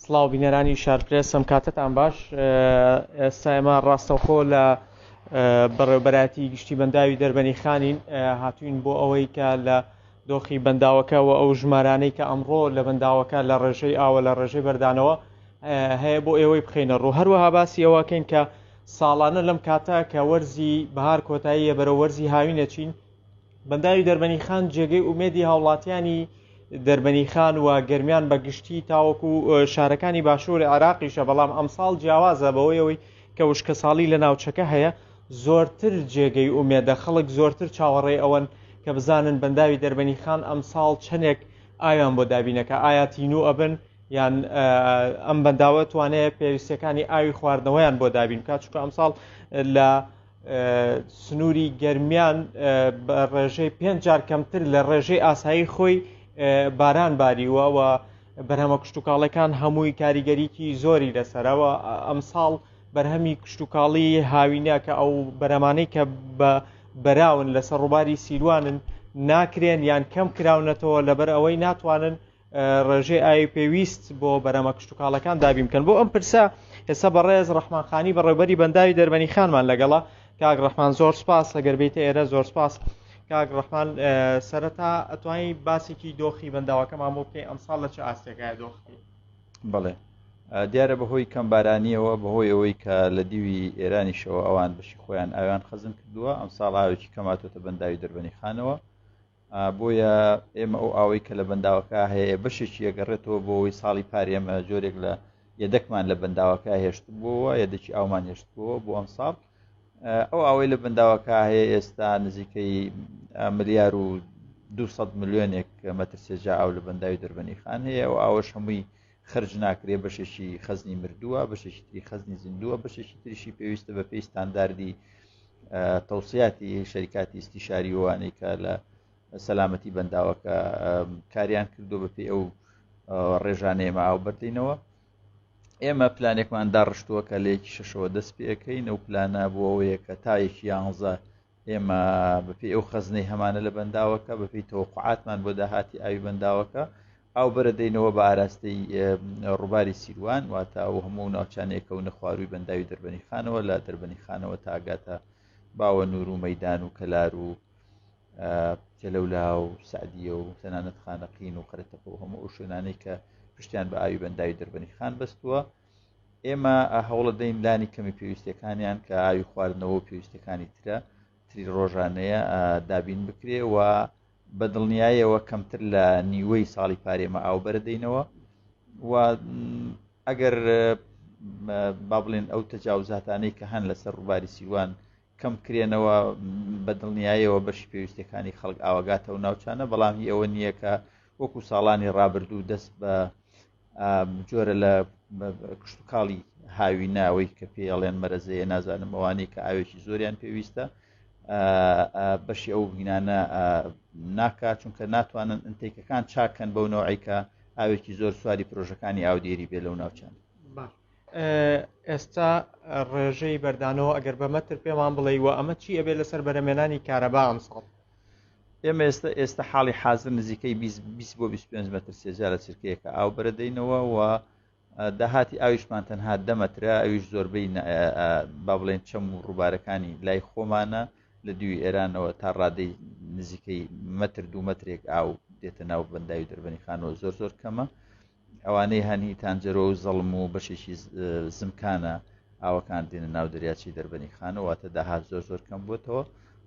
سڵاو بینەرانی شارپرێس ئەم کاتەتان باش ئێستا ئێمە ڕاستەوخۆ لە بەڕێوبەرایەتی گشتی بەنداوی دەربەنی خانین هاتوین بۆ ئەوەی کە لە دۆخی بەنداوەکە و ئەو ژمارانەی کە ئەمڕۆ لە بەنداوەکە لە ڕێژەی ئاوە لە ڕێژەی بەردانەوە هەیە بۆ ئێوەی بخینە ڕوو هەروەها باسی ئەوەکەین کە ساڵانە لەم کاتە کە وەرزی بەهار کۆتاییە بەرەو وەرزی هاوینەچین بەنداوی دەربەنیخان جێگەی ئومێدی هاوڵاتیانی دەربەنیخان و گەرمیان بە گشتی تاوەکو شارەکانی باشوور عێراقیشە، بەڵام ئەمساڵ جیاوازە بەوەی ئەوەی کە وشکەساڵی لە ناوچەکە هەیە زۆرتر جێگەی ئومێدە، خەڵک زۆرتر چاوەڕێی ئەوەن کە بزانن بەنداوی دەربەنیخان ئەمساڵ چەندێک ئاویان بۆ دابینەکە، ئایا تینوو ئەبن یان ئەم بەنداوە توانێت پێویستیەکانی ئاوی خواردنەوەیان بۆ دابین بکات، چونکە ئەمساڵ لە سنووری گەرمیان بە ڕێژەی پێنج جار کەمتر لە ڕێژەی ئاسایی خۆی باران باریوە و بەرهەمە کشتتوکاڵەکان هەمووی کاریگەریکی زۆری لەسەرەوە ئەمساڵ بەرهەمی کشتتوکاڵی هاوینە کە ئەو بەرەمانەی کە بە بەراون لەسەر ڕووباری سیروانن ناکرێن یان کەم کراونەتەوە لەبەر ئەوەی ناتوانن ڕێژەی ئاوی پێویست بۆ بەرەمە کشتتوکاڵەکان دابین بکەن. بۆ ئەم پرسە ئێستا بەڕێز ڕەحمان خانی بەڕێوبەری بەنداوی دەربەنی خانمان لەگەڵە. کاک ڕەحمان زۆر سپاس ئەگەر بیتە ئێرە زۆر سپاس. کاک ڕەحمان سەرەتا ئەتوانی باسێکی دۆخی بەنداوەکەمان بۆ بکەی ئەمساڵ لە چ ئاستێکایە دۆخی؟ بەڵێ دیارە بەهۆی کەمبارانیەوە بەهۆی ئەوەی کە لە دیوی ئێرانیشەوە ئەوان بەشی خۆیان ئاویان خەزن کردووە ئەمساڵ ئاوێکی کەماتۆتە بەنداوی دەربەنی خانەوە بۆیە ئێمە ئەو ئاوەی کە لە بەنداوەکە هەیە بەشێکی ئەگەڕێتەوە بۆ ئەوەی ساڵی پار ئێمە جۆرێک لە یەدەکمان لە بەنداوەکە هێشتبووەوە یەدەکی ئاومان هێشتبووەوە بۆ ئەم ساڵ ئەو ئاوەی لە بەنداوەکە هەیە ئێستا نزیکەی ملیار و 200 ملیۆنێک مەتر سێجا ئاو لە بەنداوی دەربەنی خان هەیە و ئاوەش هەمووی خرج ناکرێ بەشێکی خەزنی مردووە بەشێکی تری خەزنی زیندووە بەشێکی تریشی پێویستە بە پێی ستانداردی تەوسیاتی شەریکاتی ئیستیشاری وانەی کە لە سەلامەتی بەنداوەکە کاریان کردو بە پێی ئەو ڕێژانە ئێمە ئاو بەردەینەوە ئێمە پلانێکمان داڕشتووە کە لە یەکی شەشەوە دەست پێەکەین ئەو پلانە بۆ ئەوەیە کە تا یەکی یانزە ئێمە بەپێی ئەو خەزنەی هەمانە لە بەنداوەکە بەپێی تەوەقعاتمان بۆ داهاتی ئاوی بەنداوەکە ئاو بەرەدەینەوە بە ئاراستەی ڕووباری سیروان واتە ئەو هەموو ناوچانەیە کەونە خوارووی بەنداوی دەربەنی خانەوە لە دەربەنی خانەوە تاگاتە باوە نور و مەدان و کەلار و جەلەولا و سعدیە و تەنانەت خانەقین و قەرەتەپە و هەموو ئەو شوێنانەی کە پشتیان بە ئاوی بەنداوی دەربەنی خان بەستووە ئێمە هەوڵەدەین لانی کەمی پێویستەکانیان کە ئاوی خواردنەوە و پێویستەکانی ترە تری ڕۆژانەیە دابین بکرێ و بە دڵنیایەوە کەمتر لە نیوەی ساڵی پار ئێمە ئاو بەرەدەینەوە و ئەگەر با بڵێن ئەو تەجاوزاتانەی کە هەن لەسەر ڕووباری سیروان کەم کرێنەوە بە دڵنیایەوە بەشی پێویستەکانی خەڵک ئاوەگاتەوە ناوچانە بەڵام هی ئەوە نییە کە وەکو ساڵانی ڕابردوو دەست بە جۆرە لە کشتتوکاڵی هاوی ناوەی کە پێڵێن مەرەزەیە نازانم ئەوانەی کە ئاوێکی زۆریان پێویستە بەشی ئەو هینانە ناکات چونکە ناتوانن ئەتێکەکان چاکەن بەو نەوەی کە ئاوێکی زۆر سواری پرۆژەکانی ئاودێری بێ لەو ناوچان. ئێستا ڕێژەی بەردانەوە ئەگەر بە مەتر پێمان بڵێ و ئەمە چی ئەبێ لەسەر بەرەمێنانی کارەبا ئەمساڵ؟ ئێمە ئێستا ئێستا حاڵی حازر نزیکەی 20 بۆ 25 مەتر سێجا لە چرکەیەکە ئاو بەرەدەینەوە و داهاتی ئاویشمان تەنها دە مەترە ئەویش زۆربەی با بڵێن چەم و ڕووبارەکانی لای خۆمانە لە دوی ئێرانەوە تا ڕادەی نزیکەی مەتر دوو مەترێک ئاو دێتە ناو بەنداوی دەربەنی خانەوە زۆر زۆر کەمە ئەوانەی هەنی تانجەرۆ و زەڵم و بەشێکی زمکانە ئاوەکان دێنە ناو دەریاچەی دەربەنی خانەوە واتە داهات زۆر زۆر کەم بووتەوە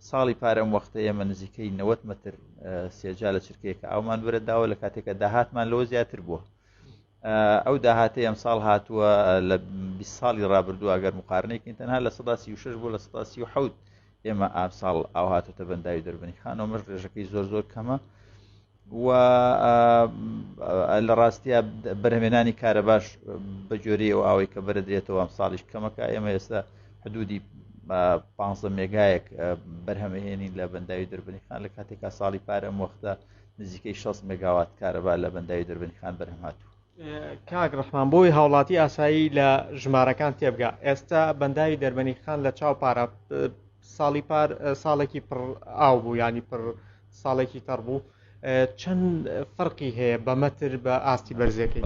ساڵی پارەم وەختە ئێمە نزیکەی 90 متر سێجا لە چرکەیەکە ئاومان بەرەداوە لە کاتێکە داهاتمان لەوە زیاتر بووە ئەو داهاتەی ئەمساڵ هاتووە لە 20 ساڵی ڕابردوو ئەگەر مقارنەیەکین تەنها لە 36 بۆ لە 37 ئێمە ئامساڵ ئاو هاتوتە بەنداوی دەربەنی خانەوە مەش ڕێژەکەی زۆر زۆر کەمە و لە ڕاستە بەرهمێنانی کارەباش بە جۆری ئەو ئاوەی کە بەرەدرێتەوە ئەم ساڵیش کەمەکە ئێمە ئێستا حدودی 15 مێگایەک بەرهەمهێنین لە بەنداوی دەربەنی خان لە کاتێکا ساڵی پارەم وەختە نزیکەی 60 مێگاوات کارەبا لە بەنداوی دەربەنی خان بەرهەم هاتوو. کاک ڕەحمان بۆی هاوڵاتی ئاسایی لە ژمارەکان تێبگا ئێستا بەنداوی دەربەنی خان لە چاو پارە ساڵی پار ساڵێکی پڕ ئاو بوو ینی پڕ ساڵێکی تەڕ بوو چەند فەرقی هەیە بە مەتر بە ئاستی بەرزەکەی؟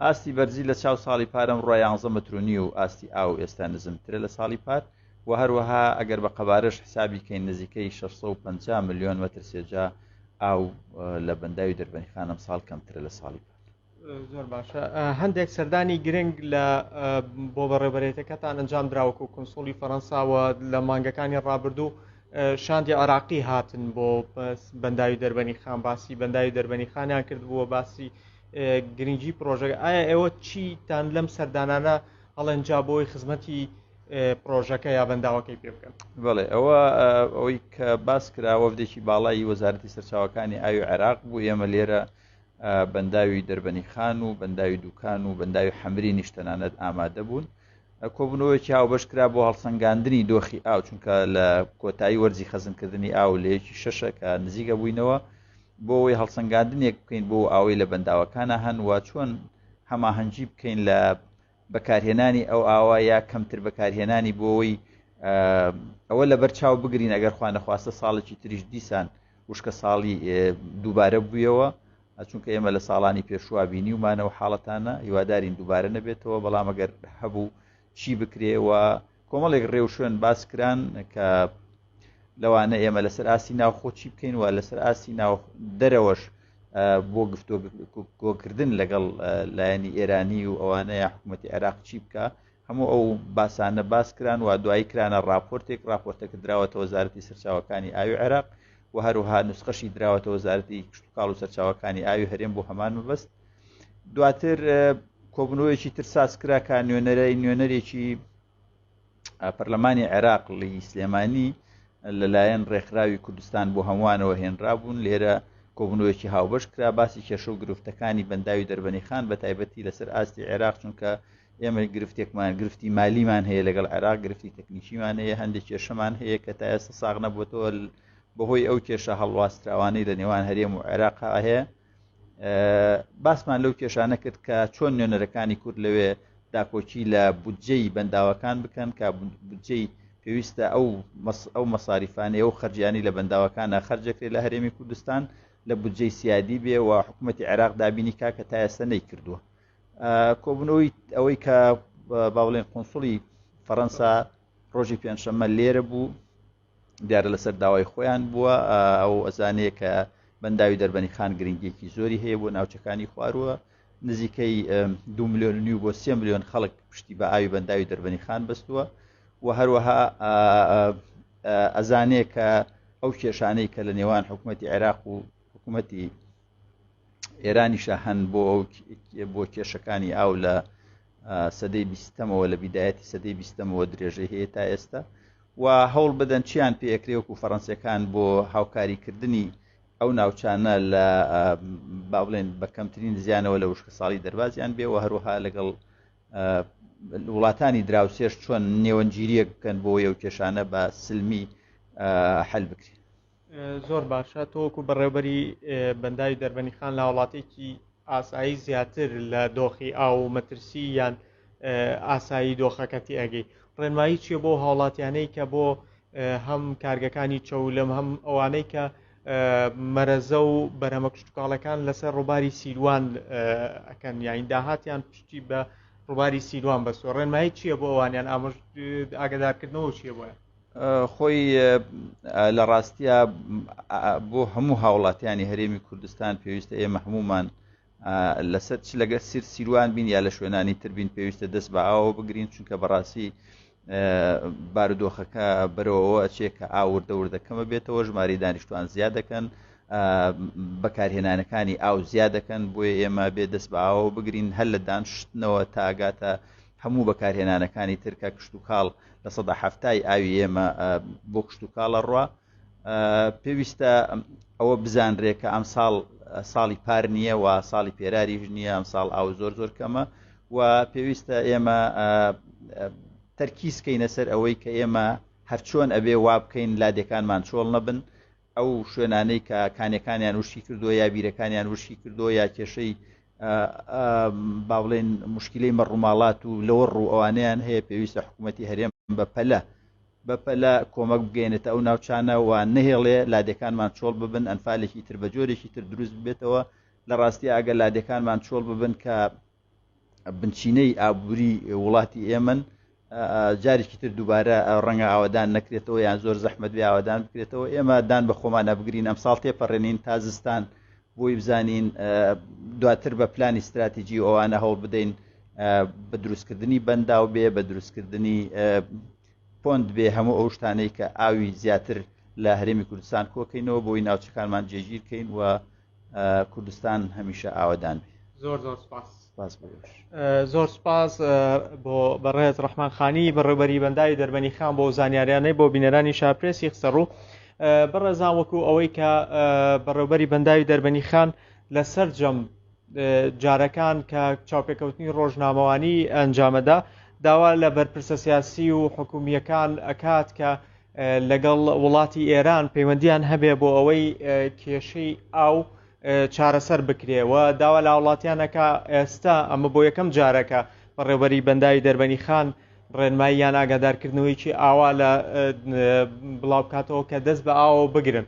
ئاستی بەرزی لە چاو ساڵی پار ئەمڕۆ یانزە مەتر و نیو ئاستی ئاو ئێستا نزمترە لە ساڵی پار و هەروەها ئەگەر بە قەبارەش حسابی کەین نزیکەی 650 ملیۆن مەتر سێجا ئاو لە بەنداوی دەربەنیخان ئەمساڵ کەمترە لە ساڵی پار. زۆر باشە هەندێک سەردانی گرنگ لە بۆ بەڕێوەبەرێتەکەتان ئەنجام دراوەکو کنسوڵی فەرەنساوە لە مانگەکانی ڕابردوو شاندی عراقی هاتن بۆ بەنداوی دەربەنی خان باسی بەنداوی دەربەنی خانیان کردبووە باسی گرنگی پرۆژەکە ئایا ئێوە چیتان لەم سەردانانە هەڵێنجا بۆی خزمەتی پرۆژەکە یا بەنداوەکەی پێ بکەن؟ بەڵێ ئەوە ئەوەی کە باس کرا وەفدێکی باڵای وەزارەتی سەرچاوەکانی ئاوی عێراق بوو ئێمە لێرە بەنداوی دەربەنی خان و بەنداوی دوکان و بەنداوی حەمری نیشتەنانەت ئامادە بوون کۆبوونەوەیەکی هاوبەش کرا بۆ هەڵسەنگاندنی دۆخی ئاو چونکە لە کۆتایی وەرزی خەزنکردنی ئاو لە یەکی شەشە کە نزیکە بووینەوە بۆ ئەوەی هەڵسەنگاندنێک بکەین بۆ ئاوەی لە بەنداوەکانە هەن و چۆن هەماهەنگی بکەین لە بەکارهێنانی ئەو ئاوە یا کەمتر بەکارهێنانی بۆ ئەوەی ئەوە لەبەر چاو بگرین ئەگەر خوانەخواستە ساڵێکی تریش دیسان وشکە ساڵی دووبارە بوویەوە چونکە ئێمە لە ساڵانی پێشووا بینیومانەوە حاڵەتانە هیوادارین دووبارە نەبێتەوە بەڵام ئەگەر هەبوو چی بکرێ و کۆمەڵێک ڕێوشوێن باس کران کە لەوانە ئێمە لەسەر ئاستی ناوخۆ چی بکەین و لەسەر ئاستی ناو دەرەوەش بۆ گفتوگۆکردن لەگەڵ لایەنی ئێرانی و ئەوانەیە حکوومەتتی عێراق چی بکە هەموو ئەو باسانە باس کران و دوایی کرانە راپۆرتێک راپۆرتەکە دراوەتە وەزارەتی سەرچاوەکانی ئاوی عێراق و هەروها نوسخەشی دراوەتە وەزارەتی کشتتوکاڵ و سەرچاوەکانی ئاوی هەرێم بۆ هەمان مەبەست دواتر کۆبنەوەیەکی تر ساز کرا کە نوێنەرەی نوێنەرێکی پەرلەمانی عێراق لی سلێمانی لەلایەن ڕێکخراوی کوردستان بۆ هەمووانەوە هێنرابوون لێرە کۆبنەوەیەکی هاوبەش کرا باسی کێشە و گرفتەکانی بەنداوی دەربەنی خان بە تایبەتی لەسەر ئاستی عێراق چونکە ئێمە گرفتێکمان گرفتی مالیمان هەیە لەگەڵ عێراق گرفتی تەکنیکیمان هەیە هەندێک کێشەمان هەیە کە تا ئێستا ساغ نەبووتەوە بەهۆی ئەو کێشە هەڵواستراوانەی لە نێوان هەرێم و عێراق هەیە باسمان لەو کێشانە کرد کە چۆن نوێنەرەکانی کورد لەوێ داکۆکی لە بودجەی بەنداوەکان بکەن کە بودجەی پێویستە ئەو ئەو مەساریفانەیە و خەرجیانی لە بەنداوەکانە خەرجەکرێت لە هەرێمی کوردستان لە بودجەی سیادی بێ و حکوومەتتی عێراق دابینی کا کە تا ئێستا نەیکردووە کۆبنەوەی ئەوەی کە با بڵێن قونسڵی فەڕەنسا ڕۆژی پێنجشەممە لێرە بوو دیارە لەسەر داوای خۆیان بووە ئەو ئەزانەیە کە بەنداوی دەربەنی خان گرنگیەکی زۆری هەیە بۆ ناوچەکانی خوارووە نزیکەی دو میلیۆن و نیو بۆ سێ میلیۆن خەڵک پشتی بە ئاوی بەنداوی دەربەنی خان بەستووە و هەروەها ئەزانێ کە ئەو کێشانەی کە لە نێوان حکوومەتتی عێراق و حکوومەتتی ئێرانیشە هەن بۆ بۆ کێشەکانی ئاو لە سەدەی بیستەمەوە لە بیدایەتی سەدەی بیستەمەوە درێژەی هەیە تا ئێستا و هەوڵ بدەن چیان پێکرێ وەکو فەڕەنسیەکان بۆ هاوکاریکردنی ئەو ناوچانە لە با بڵێن بە کەمترین زیانەوە لە وشکە ساڵی دەربازیان بێ و هەروەها لەگەڵ وڵاتانی دراوسێش چۆن نێوەندگیریەک بکەن بۆ ئەو کێشانە بە سلمی حل بکرێت. زۆر باشە تۆکو بەڕێوبەری بەنداوی دەربەنی خان لە وڵاتێکی ئاسایی زیاتر لە دۆخی ئاو و مەترسی یان ئاسایی دۆخەکە تێئەگەی ڕێنمایی چیە بۆ هاوڵاتیانەی کە بۆ هەم کارگەکانی چەولم هەم ئەوانەی کە مەرەزە و بەرهەمە کشتتوکاڵەکان لەسەر ڕووباری سیروان ئەەکەن یاین داهاتیان پشتی بە ڕووباری سیروان بەسوە ڕێنمایی چییە بۆ ئەوانیان ئامۆژ ئاگدارکردنەوە چییە بۆیان خۆی لە ڕاستیا بۆ هەموو هاوڵاتیانی هەرێمی کوردستان پێویستە ئێمە هەمومان لەسەر چ لەگەر سیر سیروان بین یا لە شوێنانی تر بین پێویستە دەست بە ئاوە بگرین چونکە بەڕاستی بارودۆخەکە بەرەوەوە ئەچێ کە ئاو وردە وردەکەمە بێتەوە ژماری دانیشتوان زیاد دەکەن بەکارهێنانەکانی ئاو زیاد دەکەن بۆیە ئێمە بێ دەست بە ئاوە بگرین هەر لە دانشتنەوە تاگاتە هەموو بەکارهێنانەکانی تر کە کشتتوکاڵ 70% ئاوی ئێمە بۆ کشتتوکاڵە ڕوا پێویستە ئەوە بزانرێ کە ئەم ساڵ ساڵی پار نییە و ساڵی پێراریش نییە ئەم ساڵ ئاو زۆر زۆر کەمە و پێویستە ئێمە تەرکیز کەینە سەر ئەوەی کە ئێمە هەرچۆن ئەبێ وا بکەین لادێکانمان چۆڵ نەبن ئەو شوێنانەی کە کانەکانیان وشکی کردووە یا بیرەکانیان وشکی کردووە یا کێشەی با بڵێن مشکلەی مەڕوماڵات و لەوە ڕوو ئەوانەیان هەیە پێویستە حکوومەتتی هەرێم بە پەلە بەپەلە کۆمەک بگەێنێتە ئەو ناوچانە و نەهێڵێ لادێکانمان چۆڵ ببن ئەنفالێکی تر بە جۆرێکی تر دروست ببێتەوە لە ڕاستی ئەگەر لادێکانمان چۆڵ ببن کە بنچینەی ئابووری وڵاتی ئێمەن جارێکی تر دووبارە ڕەنگە ئاوادان نەکرێتەوە یان زۆر زەحمەت بێ ئاوادان بکرێتەوە ئێمە دان بە خۆمانە بگرین ئەمساڵ تێپەڕێنین تا زستان بۆی بزانین دواتر بە پلانی استراتیجی ئەوانە هەوڵ بدەین بە دروستکردنی بەنداو بێ بە دروستکردنی پۆند بێ هەموو ئەو شتانەی کە ئاوی زیاتر لە هەرێمی کوردستان کۆکەینەوە بۆی ناوچەکانمان جێگیر کەین و کوردستان هەمیشە ئاوەدان بێ. زۆر زۆر سپاس. سپاس بۆ ئێوەش. زۆر سپاس بۆ بەڕێز ڕەحمان خانی بەڕێوبەری بەنداوی دەربەنی خان بۆ زانیاریانەی بۆ بینەرانی شارپرێسی خستەڕوو. بەڕێزان وەکو ئەوەی کە بەڕێوبەری بەنداوی دەربەنی خان لە سەرجەم جارەکان کە چاوپێکەوتنی ڕۆژنامەوانی ئەنجامەدا داوا لە بەرپرسە سیاسی و حکومییەکان ئەکات کە لەگەڵ وڵاتی ئێران پەیوەندیان هەبێ بۆ ئەوەی کێشەی ئاو چارەسەر بکرێ و داوا لە هاوڵاتیانەکە ئێستا ئەمە بۆ یەکەم جارەکە بەڕێوبەری بەنداوی دەربەنی خان ڕێنمایی یان ئاگادارکردنەوەیکی ئاوا لە بڵاو بکاتەوە کە دەست بە ئاوە بگرن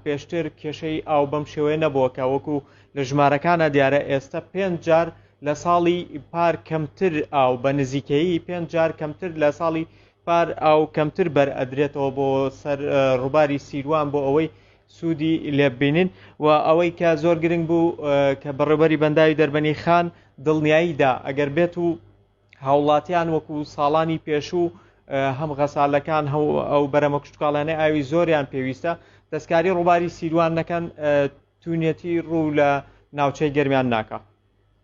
پێشتر کێشەی ئاو بەم شێوەیە نەبووە کە وەکو لە ژمارەکانە دیارە ئێستا پێنج جار لە ساڵی پار کەمتر ئاو بە نزیکەیی پێنج جار کەمتر لە ساڵی پار ئاو کەمتر بەر ئەدرێتەوە بۆ سەر ڕووباری سیروان بۆ ئەوەی سوودی لێببینین و ئەوەی کە زۆر گرنگ بوو کە بەڕێوبەری بەنداوی دەربەنی خان دڵنیایی دا ئەگەر بێت و هاوڵاتیان وەکو ساڵانی پێشوو هەم غەسالەکان هەو ئەو بەرەمە کشتتوکاڵیانەی ئاوی زۆریان پێویستە دەستکاری ڕووباری سیروان نەکەن تونێتی ڕوو لە ناوچەی گەرمیان ناکا.